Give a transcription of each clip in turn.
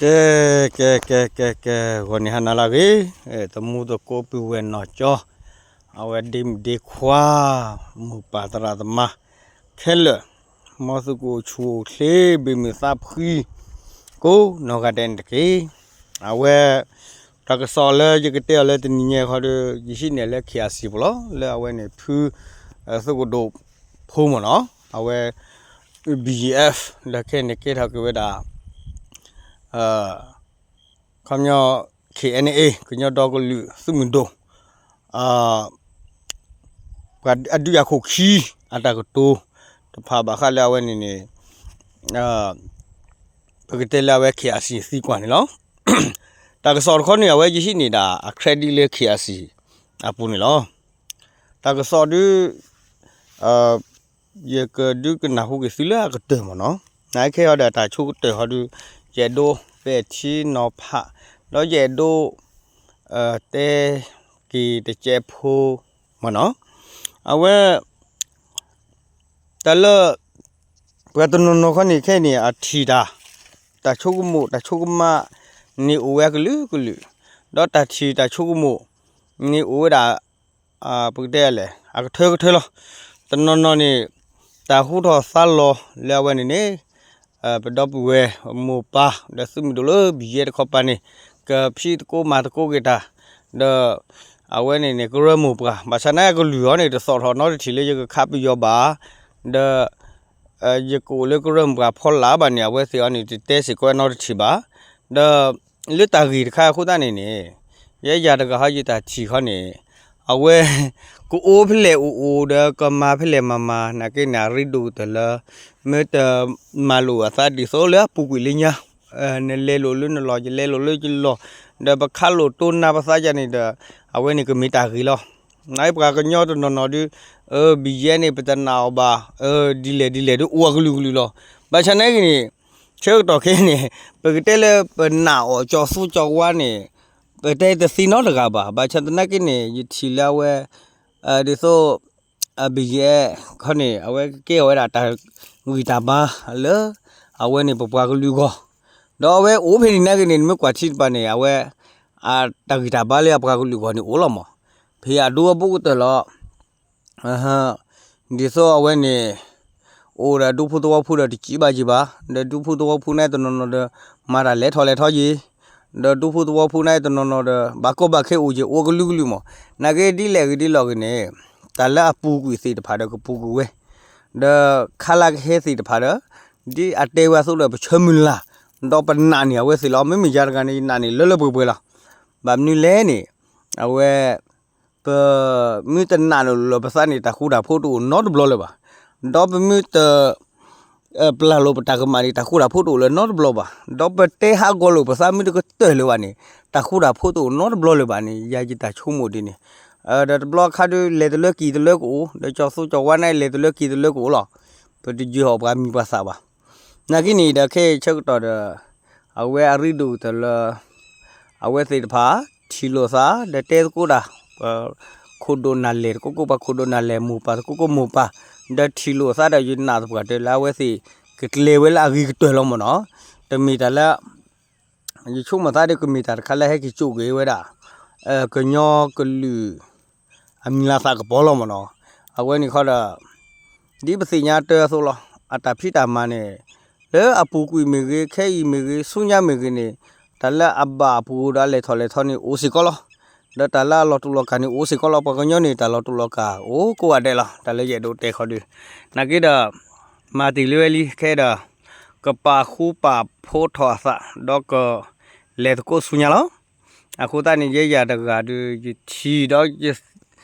ကဲ ကဲ ကဲ ကဲ ကဲ ဂီၤနံၤဟါနၤလၢအဂ့ၤ, သမူသကိးပုၢ်ဝဲၢ်နီၢ်ကၠီ, အဝဲဒ့မုၣ်ဒ့ခွါ, မိၢ်ပၢ်သရၣ်သမါ ခဲလၢာ်, မ်သုကအိၣ်ဆူၣ်အိၣ်ချ့ ဘၣ်မုာ်သးဖှံ ကိးနီၢ်ဂၤဒဲးန့ၣ်တက့ၢ်. အဝဲ တၢ်ကစီၣ်လၢယကတဲအီၤလၢတနံၤညါခီဒီး ယဟံးန့ၢ်လၢ KIC ပူၤလီၤ, လၢအဝဲန့ၣ်ဖု သုးခိၣ်ဒိၣ်ဖိမ့ၢ်နီၤ, အဝဲ BGF ဒီးခဲအံၤန့ၣ်ကဲထီၣ်က့ၤဝဲဒၣ် ခီပညီ KNA ကညီဒီကလုာ်သုးမုၢ်ဒိၣ် ပှၤအဒုးယၤခိၣ်ခံ အတၢ်ကတိၤတဖၣ်ဘၣ်ဃးလၢအဝဲန့ၣ်န့ၣ် ပကတဲလၢအဝဲ KIC သံကွၢ်န့ၣ်လီၤ. တၢ်ကစီၣ်တခီန့ၣ် အဝဲယဟံးန့ၢ်ဒၣ်အ credit လၢ KIC အပူၤန့ၣ်လီၤ. တၢ်ကစီၣ်ဒုး ယကဒုးကနၢ်ဟူက့ၤသုလၢအကတၢၢ်မ့ၢ်နီၤ, နခဲအံၤဒီးတၢ်ဆိကတၢၢ်ဟီဒုး ယအဲၣ်ဒိးပဲာ်ထံနီၤဖး ဒီးယအဲၣ်ဒိး တဲက့ၤတကဲးဖိမ့ၢ်နီၤ, အဝဲ တၢ်လၢ ပှၤတနီၤနီၤခီန့ၣ်ခဲအံၤန့ၣ် အထံၣ်တၢ် တၢ်ဆိကမိၣ်တၢ်ဆိကမးန့ၣ်အိၣ်ဝဲအကလုာ်ကလုာ်, ဒီးတၢ်ထံၣ်တၢ်ဆိကမိၣ်န့ၣ်အိၣ်ဝဲဒၣ် ပကတဲလဲၣ် အကထၢကထၢလီၤ. တနီၤနီၤန့ၣ် တၢ်ဟူထီၣ်သါလီၤလၢအဝဲန့ၣ်န့ၣ် ပဒီပုၢ်ဝဲၢ်မိၢ်ပၢ် ဒီးသုးမုၢ်ဒိၣ်လၢ BGF တခီပၤန့ၣ် ကဖံးသကိးမၤသကိးက့ၤတၢ်, ဒီး အဝဲန့ၣ်န့ၣ် ကရၢမိၢ်ပှၢ် ဘၣ်ဆၣ်နာ်ကလုၢ်အီၤန့ၣ် တသီၣ်ထီၣ်နီတထံၣ်လၢယကခးပယီၤဘၣ်, ဒီး ယကအိၣ်လၢကရၢမိၢ်ပှၢ်ဖီလာ်ဘၣ်န့ၣ် အဝဲသ့ၣ်အီၤန့ၣ် တတဲစ့ၢ်ကီးနီတထံၣ်ဘၣ်, ဒီး လၢတၢ်ဂ့ၢ်တခါအဃိသတးန့ၣ်န့ၣ် ယဲယၤတဂၤဟီယတၢ်ထံၣ်ခီန့ၣ် အဝဲ ကအိၣ်ဖဲလဲၣ်အိၣ်အိၣ်ဒီးကမၤဖဲလဲၣ်မၤမၤ နာ်က့န့ၣ် အရ့ဒိၣ်ကတၢၢ်လၢ မ့ၢ်တမၤလိာ်အသးဒ်သိးလၢအပူၤကွံာ်လၢညါ, နလဲလိာ်လၢနလီၢ် ယလဲလိာ်လၢယလီၢ်, ဒီးပခးလိာ်တိၢ်နါပသးယၤန့ၣ်ဒီး အဝဲန့ၣ်ကမ့ၢ်တၢ်ဂ့ၢ်လီၤ. နပှၤကညီတနီၤနီၤဒုး ဘံယဲန့ၣ် ပတနာ်အီၤဘၣ်, ဒ်လဲၣ်ဒ်လဲၣ်ဒုးအိၣ်အကလုာ်ကလုာ်လီၤ. ဘၣ်ဆၣ်နာ်က့န့ၣ် ဆၢကတီၢ်ခဲအံၤန့ၣ် ပကတဲလၢပနာ်အီၤကၠီၤသူကၠီၤဝါန့ၣ် ပတဲတသ့နီတဂၤဘၣ်. ဘၣ်ဆၣ်သနာ်က့န့ၣ် ယထံၣ်လၢအဝဲ ဒ်သိး ဘံယဲခီန့ၣ် အဝဲကကဲထီၣ်ဝဲဒၣ်တၢ်ဂံၢ်တၢ်ဘါလၢ အဝဲန့ၣ်ပပှၤကလုာ်အဂီၢ်, ဒီးအဝဲအိၣ်ဖဲန့ၣ်နာ်က့န့ၣ် နမ့ၢ်ကွၢ်ထံတဖၣ်န့ၣ် အဝဲ တၢ်ဂံၢ်တၢ်ဘါလၢအပှၤကလုာ်အဂီၢ်န့ၣ်အိၣ်လီၤမး, ဖဲအဒိအဘူးကတၢၢ်လီၤ ဒ်သိးအဝဲန့ၣ် အိၣ်ဒီးဒူဖိသဝီဖိဒီးတစံးဘၣ်က့ၤဘၣ်, ဒီးဒူဖိသဝီဖိန့ၣ်တနီၤနီၤဒီး မၤတၢ်လဲၤထီၣ်လဲၤထီက့ၤ, ဒီးဒူဖိသဝီဖိန့ၣ်တနီၤနီၤဒီး ဘၣ်ကီဘၣ်ခဲအိၣ်က့ၤ အိၣ်ကလုာ်ကလုာ်မး, နာ်က့ဒ်လဲၣ်ဂ့ၤဒ်လဲၣ်ဂ့ၤန့ၣ် တၢ်လၢအပူၤကွံာ်သ့ၣ်တဖၣ်ဒီးကပူၤကွံာ်ဝဲ, ဒီးခါလၢကဟဲသ့ၣ်တဖၣ်ဒီး ဒ်အတဲဝဲအသိးဒီးပဆၢမုၢ်လၢ်, ဒီးပနာ်န့ၢ်အဝဲသ့ၣ်လီၤ. မ့မ့ၢ်ယၤတဂၤန့ၣ် ယနာ်န့ၢ်လၢလၢပှဲၤပှဲၤလီၤ. ဘၣ်မနုၤလဲၣ်န့ၣ် အဝဲ ပမ့ၢ်တနာ်လိာ်ပသးန့ၣ် တၢ်ဃူတၢ်ဖိးတအိၣ်နီတဘျီလၢၤဘၣ်. ဒီးပမ့ၢ်တ ပျၢ်လိာ်ပတၢ်ကမၣ်န့ၣ် တၢ်ဃူတၢ်ဖိးတအိၣ်လၢၤနီတဘျီဘၣ်. ဒီးပတဲဟးဂီၤလိာ်ပသးမ့ၢ်တကတၢၢ်လၢၤဘၣ်န့ၣ် တၢ်ဃူတၢ်ဖိးတအိၣ်နီတဘျီလၢၤဘၣ်န့ၣ် ယၤယတၢ်ဆိကမိၣ်ဒ်န့ၣ်, ဒီးတဘျီခါဒုး လဲၤတလၢက့ၤတလၢကအိၣ်, ဒီးကၠီၤသူကၠီၤဝါန့ၣ် လဲၤတလၢက့ၤတလၢကအိၣ်လီၤ. ပတယုၢ်အီၣ်ပှၤမံၤပှၤသၣ်ဘၣ်. နာ်က့န့ၣ်ဒီးခဲအံၤဆၢကတီၢ်ဒီး အဝဲအရ့ဒိၣ်ကတၢၢ်လၢ အဝဲသ့ၣ်တဖၣ် ထံၣ်လိာ်သး ဒီးတဲသကိးတၢ် ပှၤခိၣ်ဒိၣ်နၢ်လဲၢ်တကိးကိး ပှၤခိၣ်ဒိၣ်နၢ်လဲၢ် မိၢ်ပၢ်တကိးကိးမိၢ်ပၢ်, ဒီးထံၣ်လိာ်သးဒီးယနာ်သပှၢ်တၢၢ်လၢအဝဲသ့ၣ် ကကျဲၤဝဲလၢအဂ့ၤကတၢၢ်လီၤမ့ၢ်နီၤ, တမ့ၢ်တၢ်လၢ ယဆိကမိၣ်သးဒီးကမ့ၢ်တၢ်တခါလၢဟဲက့ၤစိာ်က့ၤဝဲဒၣ် ကညီကလုာ် အမံၤလၤသးကပီၤလီၤမ့ၢ်နီၤ, အဝဲန့ၣ်ခီဒီး ဒ်ပသ့ၣ်ညါတၢ်အသိးလီၤ, အတၢ်ဖံးတၢ်မၤန့ၣ် လၢအပူၤကွံာ်မ့ၢ်ဂ့ၤ ခဲအံၤမ့ၢ်ဂ့ၤ ဆူညါမ့ၢ်ဂ့ၤန့ၣ် တၢ်လၢအဘၣ်အပူၤဒီးအလဲၤထီၣ်လဲၤထီန့ၣ်အိၣ်စ့ၢ်ကီးလီၤ, ဒီးတၢ်လၢအလီၤတူာ်လီၤကာ်န့ၣ်အိၣ်စ့ၢ်ကီးလီၤ, ပှၤကညီန့ၣ် တၢ်လီၤတူာ်လီၤကာ်အိၣ်ကိးဂၤဒဲးလီၤ, တၢ်လၢယအဲၣ်ဒိးတဲခီဒုး နာ်က့ဒီး မၤတ့ၢ်လံဝဲလံ ခဲဒီး ကပာ်ဃူပာ်ဖိးထီၣ်အသး ဒီးက လဲၤသကိးဆူညါလီၤ. အဃိသတးန့ၣ် ယဲယၤတဂၤဒီး ယထံၣ်ဒီး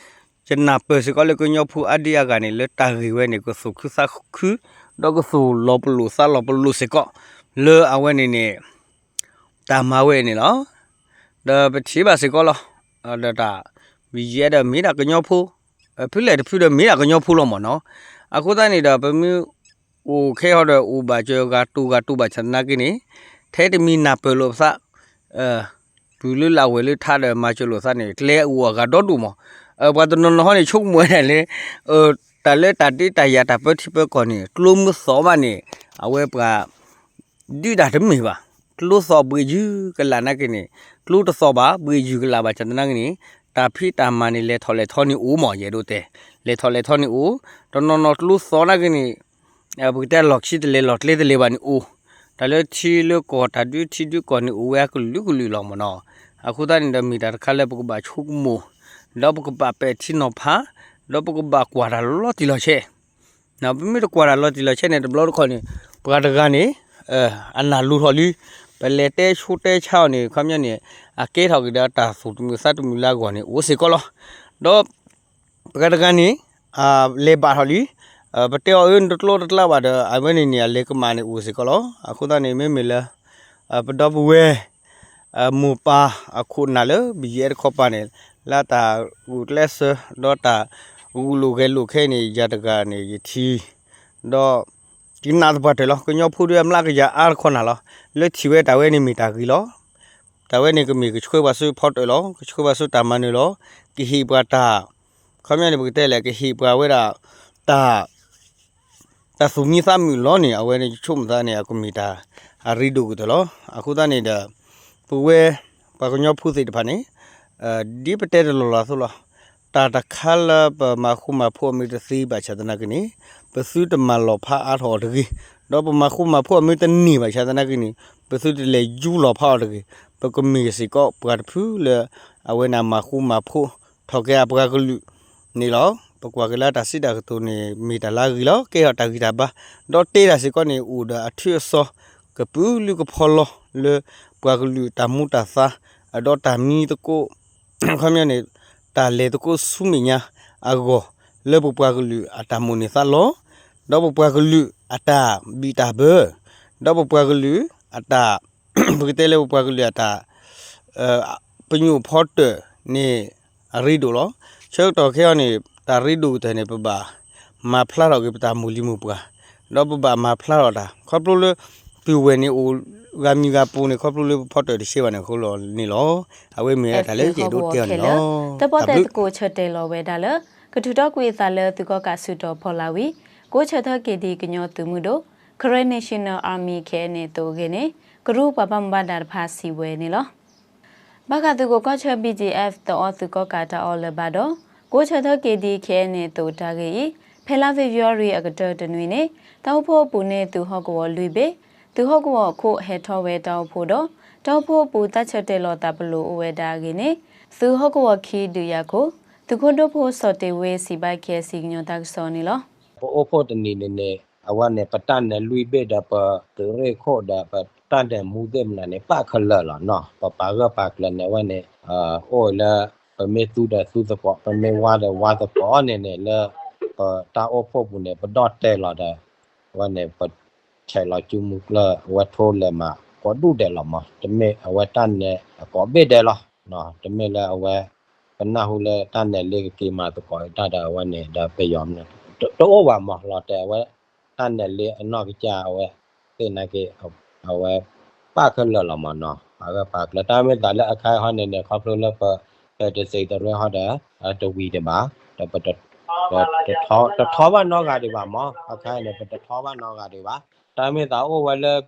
ယနၢ်ပၢၢ်စ့ၢ်ကီးလၢကညီဖိအါဒံအါဂၤန့ၣ် လၢတၢ်ဂ့ၢ်ဝဲန့ၣ် ကသူၣ်ခုသးခု ဒီးကသူၣ်လီၤပလိာ်သးလီၤပလိာ်စ့ၢ်ကီး လၢအဝဲန့ၣ်န့ၣ် တၢ်မၤဝဲန့ၣ်လီၤ. ဒီးပထံၣ်ဘၣ်စ့ၢ်ကီးလီၤ. ဒီးတၢ် ဘံၣ်ယဲၢ်ဒီးမ့ၢ်ဒၣ်ကညီဖိ, ဖုလဲၣ်တဖုဒီးမ့ၢ်ဒၣ်ကညီဖိလီၤမ့ၢ်နီၤ. အဃိသတးန့ၣ်ဒီး ပမ့ၢ်အိၣ်ခဲအံၤဒီး အိၣ်ဘၣ်စၢၤဂၤတူၢ်ဂၤတူၢ်ဘၣ်ဆၣ်သနာ်က့န့ၣ် ထဲတမံၤနၢ်ပၢၢ်လိာ်ပသး တုၤလၢလၢ်ဝဲလၢထါဒီးမၤစၢၤလိာ်သးန့ၣ် ကျဲအိၣ်အဂၤဒီဒူၣ်မး. ပှၤတနီၤနီၤဟီန့ၣ် ဆိကမိၣ်ဝဲဒၣ်လၢ တၢ်လၢတၢ်ဒ့တၢ်ယၤတၢ်ပၢထံပၢကီၢ်န့ၣ် ကျိမုၢ်သီဘၣ်န့ၣ် အဝဲပှၤ ဒုးတၢ်တမ့ၢ်ဘၣ်. ကျိသီၣ်ဘှံးယုၢ်ကလာ်နာ်က့န့ၣ်, ကျိတသီၣ်ဘၣ် ဘှံးယုၢ်ကလာ်ဘၣ်ဆၣ်သနာ်က့န့ၣ်, တၢ်ဖံးတၢ်မၤန့ၣ် လဲၤထီၣ်လဲၤထီန့ၣ်အိၣ်မး ယအဲၣ်ဒိးတဲ, လဲၤထီၣ်လဲၤထီန့ၣ်အိၣ်, တနီၤနီၤကျိသီၣ်နာ်က့န့ၣ် ပကတဲလီၢ်ခံတလဲၤလီၢ်ကျဲတလဲၤဘၣ်န့ၣ်အိၣ်, တၢ်လၢထံလၢကီၢ် တၢ်ဒုးထံဒုးကီၢ်န့ၣ်အိၣ်ဝဲအကလုာ်ကလုာ်လီၤမးနီၤ. အဃိသတးန့ၣ်ဒီး မ့ၢ်တၢ်တခါလၢပကဘၣ်ဆိကမိၣ်, ဒီးပကဘၣ်ပဲာ်ထံနီၤဖး, ဒီးပကဘၣ်ကွၢ်တၢ်လီၤတံၢ်လီၤဆဲး, ပမ့ၢ်တကွၢ်တၢ်လီၤတံၢ်လီၤဆဲးန့ၣ် တဘျီတခီၣ်န့ၣ် ပှၤတဂၤန့ၣ် အနၢ်လူၤထီၣ်လံ, ပလဲၤတဲဆိတဲဆါအီၤန့ၣ် ခီပညီန့ၣ် အကဲထီၣ်က့ၤဒီးတၢ်သူၣ်တမုာ်သးတမုာ်လၢအဂီၢ်န့ၣ် အိၣ်စ့ၢ်ကီးလီၤ. ဒီး ပှၤတဂၤန့ၣ် လဲၤဘၣ်ထီၣ်လံ, ပတဲအီၤအၢ နတကျိတကျါဘၣ်ဒီး အဝဲန့ၣ်န့ၣ် အလဲၤကမၣ်န့ၣ်အိၣ်စ့ၢ်ကီးလီၤ. အဃိသတးန့ၣ် မ့မ့ၢ်လၢ ပဒီပုၢ်ဝဲၢ် မိၢ်ပၢ်အခိၣ်နၢ်လၢ ဘံယဲတခီပၤန့ၣ် လၢတၢ်ဂုာ်ကျဲးစၢး ဒီးတၢ်ဂုာ်လိာ်ဂဲၤလိာ်ခဲအံၤန့ၣ် ယၤတဂၤန့ၣ် ယထံၣ် ဒီး ကနၣ်သပှၢ်တၢၢ်လီၤ. ကညီဖိဒီးအမျးကယၤအါတခီနၤလီၤ. လၢထံၣ်ဝဲတၢ်ဝဲန့ၣ်မ့ၢ်တၢ်ဂ့ၤလီၤ. တၢ်ဝဲန့ၣ်ကမ့ၢ်ကဆှၢပှၤဆူဖီတၢၣ်လီၤ. ကဆှၢပှၤဆူတၢ်မၤနၢၤလီၤ. ကဟ့ၣ်ပှၤတၢ် ခီပညီန့ၣ် ပကတဲလဲၣ် ကဟ့ၣ်ပှၤဝဲဒၣ် တၢ် တၢ်သူၣ်မံသးမုာ်လီၤန့ၣ် အဝဲန့ၣ်ယဆိကမိၣ်သးန့ၣ် အကမ့ၢ်တၢ်အရ့ဒိၣ်ကတၢၢ်လီၤ. အဃိသတးန့ၣ်ဒီး ပဝဲ ပှၤကညီဖိသ့ၣ်တဖၣ်န့ၣ် ဒ်ပတဲတလီၢ်လီၢ်အသိးလီၤ. တၢ်တခါလၢပမၤဃူမၤဖိးအမ့ၢ်တသ့ဘၣ်ဆၣ်သနာ်က့န့ၣ် ပသုတမၤလီၤဖးအါထီၣ်အီၤတဂ့ၤ. ဒီးပမၤဃူမၤဖိးအမ့ၢ်တန့ၢ်ဘၣ်ဆၣ်သနာ်က့န့ၣ် ပသုတလဲၤယူလီၤဖးအီၤတဂ့ၤ. ပကမ့ၢ်စ့ၢ်ကီးပှၤတဖုလၢ အဝဲန့ၣ်မၤဃူမၤဖိး ထီၣ်က့ၤအပှၤကလုာ်န့ၣ်လီၤ. ပကွၢ်က့ၤလၢတၢ်စံးတၢ်ကတိၤန့ၣ် မ့ၢ်တၢ်လၢအဂ့ၤလီၤ. ကဲထီၣ်တၢ်ဂံၢ်တၢ်ဘါ ဒီးတဲတၢ်စ့ၢ်ကီးန့ၣ် အိၣ်ဒီးအထုးအစီၤ ကပုာ်လုၢ်ကဖီလီၤလၢ ပှၤကလုာ်တၢ်မူတၢ်သါ ဒီးတၢ်မံသကိး ခီပညီန့ၣ် တၢ်လဲၤသကိးဆူမဲာ်ညါအဂီၢ် လၢပပှၤကလုာ်အတၢ်မိၣ်န့ၢ်သးလီ ဒီးပပှၤကလုာ်အတၢ်ဘံၣ်တၢ်ဘၢ ဒီးပပှၤကလုာ်အတၢ် ပကတဲလၢပပှၤကလုာ်အတၢ် ပညိၣ်ဖီတၢၣ်န့ၣ် အရ့ဒိၣ်လီၤ. ဆၢကတီၢ်ခဲအံၤန့ၣ် တၢ်ရ့ဒိၣ်ကတၢၢ်န့ၣ် ပဘၣ်မၤဖျါထီၣ်က့ၤပတၢ်မိၢ်လံၤမိၢ်ပှၢ် ဒီးပဘၣ်မၤဖျါထီၣ်တၢ် ခီဖျိလၢ ပုၢ်ဝဲၢ်န့ၣ်အိၣ်ဂၤမံၤဂၤပူၤန့ၣ် ခီဖျိလၢပဖီတၢၣ်တဆှဲဘၣ်န့ၣ်အဃိလီၤန့ၣ်လီၤ. အဝဲမ့ၢ်တၢ်လၢယအဲၣ်ဒိးတဲအီၤန့ၣ်လီၤ. တၢ်ပီၣ်တဲသကိးဆၢတဲာ်လီၤဝဲဒၣ်လၢ ကထုးထီၣ်ကွံာ်အသးလၢသုးကီၣ်ကးစုတီၤဖီလာ်ဝံၤ ကိးဆၢထၢၣ် က့ဒံ ကညီသုးမုၢ်ဒိၣ် Karen National Army ခဲအံၤန့ၣ်အသိးအဂ့ၢ်န့ၣ် ကရူၢ်ပှၤဘၣ်မူဘၣ်ဒါတဖၣ်စံးဝဲန့ၣ်လီၤ. ဘၣ်ဃးသုးခိးကီၢ်ဆၢ ဘံၣ်ကၠံၣ်အဲၣ် တအီသုးကီၣ်ကးတၢ်အီၣ်လၢၤဘၣ်ဒီး ကိးဆၢထၢၣ် က့ဒံ ခဲအံၤန့ၣ်အသိးတၢ်ဂ့ၢ်အံၤ ဖဲလါဖ့ၤဘြူၤအါရံၤအကတၢၢ်တနွံန့ၣ် တၢ်အိၣ်ဖှိၣ်အပူၤန့ၣ် သုးဟီၣ်ကဝီၤလွံၢ်ဘ့ၣ် သုးဟီၣ်ကဝီၤအခိၣ်ဟဲထီၣ်ဝဲတၢ်အိၣ်ဖှိၣ်ဒီး တၢ်အိၣ်ဖှိၣ်အပူၤတၢ်ဆၢတဲာ်လီၤသးပလိာ်အိၣ်ဝဲဒၣ်အဂ့ၢ်န့ၣ် သုးဟီၣ်ကဝီၤခံဒုးယၤခိၣ် သုးခိၣ်ဒိၣ်ဖိစီၤတ့ၤဝ့စံးဘၣ် KSC ကညီတၢ်ကစီၣ်န့ၣ်လီၤ. ပအိၣ်ဖှိၣ်တနံၤန့ၣ်န့ၣ် အဝဲန့ၣ် ပတၢ်နဲၣ်လွံၢ်ဘ့ၣ်ဒီးပသုးရ့ၣ်ခိၣ်ဒီး ပတၢ်နဲၣ်မူသ့ၣ်မနုၤန့ၣ် ပာ်ခဲလၢာ်လီၤနီၤ. ပပာ်ဂၢၢ်ပာ်ကျၢၤန့ၣ် အဝဲန့ၣ် အိၣ်လၢ ပမ့ၢ်သူဒီးသူသကိး ပမ့ၢ်ဝါဒီးဝါသကိးန့ၣ်န့ၣ် လၢပတၢ်အိၣ်ဖှိၣ်ပူၤန့ၣ် ပဒီၣ်တဲာ်လီၤဒီး အဝဲန့ၣ် ပဆဲးလီၤစုမုၢ်ကျၢၢ် အဝဲထိလဲၤမး ကိးဒူၣ်ဒဲးလီၤမး. တမ့ၢ်အဝဲတၢ်နဲၣ်အကိးဘ့ၣ်ဒဲးလီၤ. တမ့ၢ်လၢအဝဲ ပနၢ်ဟူလၢတၢ်နဲၣ်လံကက့ၤမၤသကိးတၢ်ဒီးအဝဲန့ၣ်ဒီးပယီၤမနုၤ တအိၣ်ဘၣ်မး လီၤတဲာ်အဝဲ တၢ်နဲၣ်လံအနီၢ်ကစၢ်အဝဲသ့ၣ်နာ်က့ အဝဲ ပာ်ခဲလၢာ်လီၤမးနီၤ. ပာ်ဂၢၢ်ပာ်ကျၢၤ တၢ်မ့ၢ်သးလၢအခါအံၤဟီန့ၣ်န့ၣ် ခီဖျိလၢပ ပတသ့တရၢဟီဒီး တဝံၤဒံးဘၣ် ဒီးပတ တထီဘၣ်နီတဂၤဒံးဘၣ်မး. အခါအံၤန့ၣ် ပတထီဘၣ်နီတဂၤဒံးဘၣ်. တၢ်မ့ၢ်သးအိၣ်ဝဲလၢ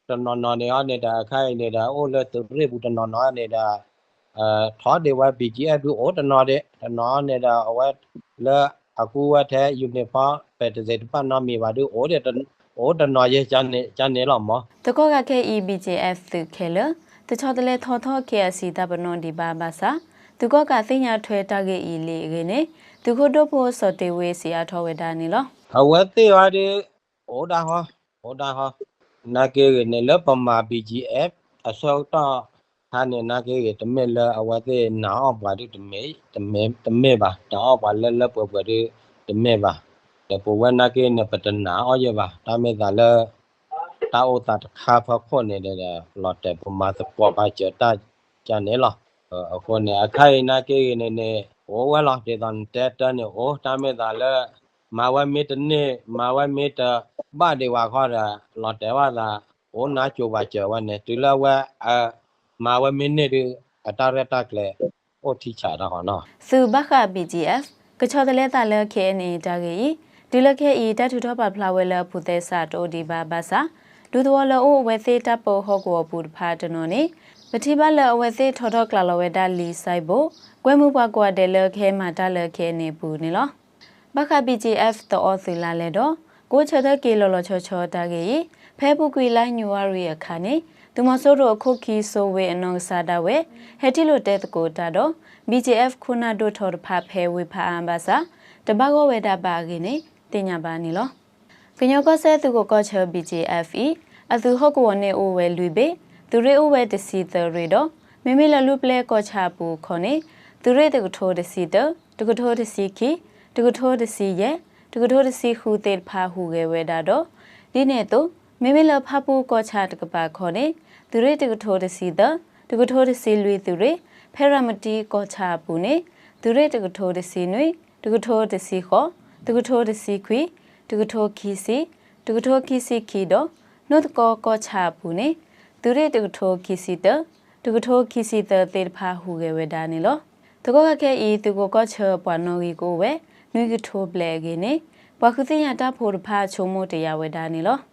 တနီၤနီၤန့ၣ်ဟီန့ၣ်ဒီး အခါအံၤန့ၣ်ဒီး အိၣ်လၢသုးရ့ၣ်ပူၤတနီၤနီၤန့ၣ်ဒီး ထီဒံးဝဲ ဘံၣ်ကၠံၣ်အဲၣ် ဒုးအိၣ်တနီၤဒံး တနီၤန့ၣ်ဒီး အဝဲလၢအကူဝဲထဲ uniform ပဲာ်တသ့ၣ်တဖၣ်နီတမံၤဘၣ်ဒုး အိၣ်တနီၤယဲၢ်ကန့ၣ်လီၤမး. သကိးဂၤခဲအံၤ ဘံၣ်ကၠံၣ်အဲၣ် သုးခဲလၢာ် တဆီတလဲထီထီၣ် KIC တၢ်ပနီၣ်ဒံးဘၣ်ဘၣ်ဆၣ် သုးကီၣ်ကးသ့ၣ်ညါထွဲတၢ်ဂ့ၢ်အံၤလံအဂ့ၢ်န့ၣ် သုးခိၣ်ဒိၣ်ဖိစီၤတ့ၤဝ့စံးအါထီၣ်ဝဲဒၣ်န့ၣ်လီၤ. အဝဲသ့ၣ်ဝဲဒုး အိၣ်ဒၣ်ဟီ အိၣ်ဒၣ်ဟီ နာ်က့ဂ့ၤန့ၣ် လၢပမၤ ဘံၣ်ကၠံၣ်အဲၣ် အဆၢကတီၢ်ခါန့ၣ် နာ်က့ဂ့ၤ တမ့ၢ်လၢအဝဲသ့ၣ်နာ်အီၣ်ပှၤဒုး တမ့ၢ်ဘၣ် နာ်အီၣ်ပှၤလၢလၢပှဲၤပှဲၤဒုး တမ့ၢ်ဘၣ်. ဒီးပဝဲနာ်က့န့ၣ် ပတနာ်အီၣ်ယဲၢ်ဘၣ် တၢ်မ့ၢ်သးလၢ တၢ်အိၣ်သးတခါဖီခိၣ်န့ၣ်ဒီး လီၤတဲာ်ပမၤသကိးပာ်စၢၤတၢ်ကန့ၣ်လီၤ. အဃိန့ၣ် အခါအံၤနာ်က့ဂ့ၤန့ၣ်န့ၣ် အိၣ်ဝဲလီၤ ဒ်သိးနတဲတၢ်န့ၣ်အိၣ် တၢ်မ့ၢ်သးလၢ မၤဝဲမ့ၢ်တန့ၢ် မၤဝဲမ့ၢ်တဘၣ်ဒံးဝဲဃီဒီး လီၤတဲာ်ဘၣ်သး အိၣ်နါကိၤပာ်စၢၤဝဲန့ၣ် တုၤလၢအဝဲ မၤဝဲမ့ၢ်န့ၢ်ဒုး အတၢ်ရဲၣ်တၢ်ကျဲၤ အိၣ်ထံဆးတၢ်ဃီနီၤ. သုးဘၣ်ဃး ဘံၣ်ကၠံၣ်အဲၣ် ကဆီတလဲသးလၢ KNA တၢ်ဂ့ၢ်အံၤ တုၤလၢခဲအံၤ တၢ်ထုးထီၣ်ပာ်ဖျါဝဲလၢအဖိးသဲစးတအိၣ်ဒံးဘၣ်ဘၣ်ဆၣ် ဒူသဝီလၢအအိၣ်အဝဲသ့ၣ်တၢ်ပၢဟီၣ်ကဝီၤပူၤတဖၣ်တနီၤန့ၣ် ပထံၣ်ဘၣ်လၢအဝဲသ့ၣ်ထီထီၣ်ကျးလီၤဝဲဒၣ်လံာ်စီၤဘိး ကွဲမုာ်ပှၤကိးဂၤဒဲးလၢကဟဲမၤတၢ်လၢ KNA အပူၤန့ၣ်လီၤ. ဘၣ်ဃး BGF သအီသုးလါလဲဒီး ကအိၣ်ဆၢထၢၣ်က့ၤလီၤလီၤဆီဆီတၢ်ဂ့ၢ်အံၤ ဖဲအပူၤကွံာ်လါယနူၤအါရံၤအခါန့ၣ် သုးမီၤစိရိၤအခိၣ်ခံစိဝ့အနီၢ်ကစၢ်ဒၣ်ဝဲ ဟဲထံၣ်လိာ်တဲသကိးတၢ်ဒီး BGF ခိၣ်နၢ်ဒိၣ်ထီတဖၣ်ဖဲဝ့ၢ်ဖးအါဘၣ်ဆၣ် တဘၣ်ဂီၢ်ဝဲဒၣ်ဘၣ်အဂ့ၢ်န့ၣ် သ့ၣ်ညါဘၣ်န့ၣ်လီၤ. ကညီကီၢ်စဲၣ်သုးခိးကီၢ်ဆၢ BGF အံၤ အသုးဟီၣ်ကဝီၤန့ၣ်အိၣ်ဝဲလွံၢ်ဘ့ၣ်, သုးရ့ၣ်အိၣ်ဝဲတဆံသၢရ့ၣ်ဒီး မ့မ့ၢ်လၢလူၢ်ပျဲၢ်ကီၢ်ဆၣ်အပူၤအခီန့ၣ် သုးရ့ၣ်တကထိတဆံတၢ, တကထိတဆံခံ, တကထိတဆံယဲၢ်, တကထိတဆံဃုသ့ၣ်တဖၣ်ဟူးဂဲၤဝဲဒၣ်ဒီး ဒ်န့ၣ်အသိး မ့မ့ၢ်လၢဖၣ်ပူၣ်ကီၢ်ဆၣ်တကပၤခီန့ၣ် သုးရ့ၣ်တကထိတဆံသၢ, တကထိတဆံလွံၢ်သုးရ့ၣ်, ဖဲရၤမတံကီၢ်ဆၣ်အပူၤန့ၣ် သုးရ့ၣ်တကထိတဆံနွံ, တကထိတဆံဃိး, တကထိတဆံခွံ, တကထိခံဆံ, တကထိခံဆံခံဒီး နိၣ်သကိးကီၢ်ဆၣ်အပူၤန့ၣ် သုးရ့ၣ်တကထိခံဆံတၢ, တကထိခံဆံသၢသ့ၣ်တဖၣ်ဟူးဂဲၤဝဲဒၣ်န့ၣ်လီၤ. သကိးခဲအံၤ သုးခိးကီၢ်ဆၢပှၤနီၣ်ဂံၢ်ကအိၣ်ဝဲ နွံကထိဘျဲၣ်အဂ့ၢ်န့ၣ် ပှၤဃုသ့ၣ်ညါတၢ်ဖိတဖၣ်ဆိကမိၣ်တယာ်ဝဲဒၣ်န့ၣ်လီၤ.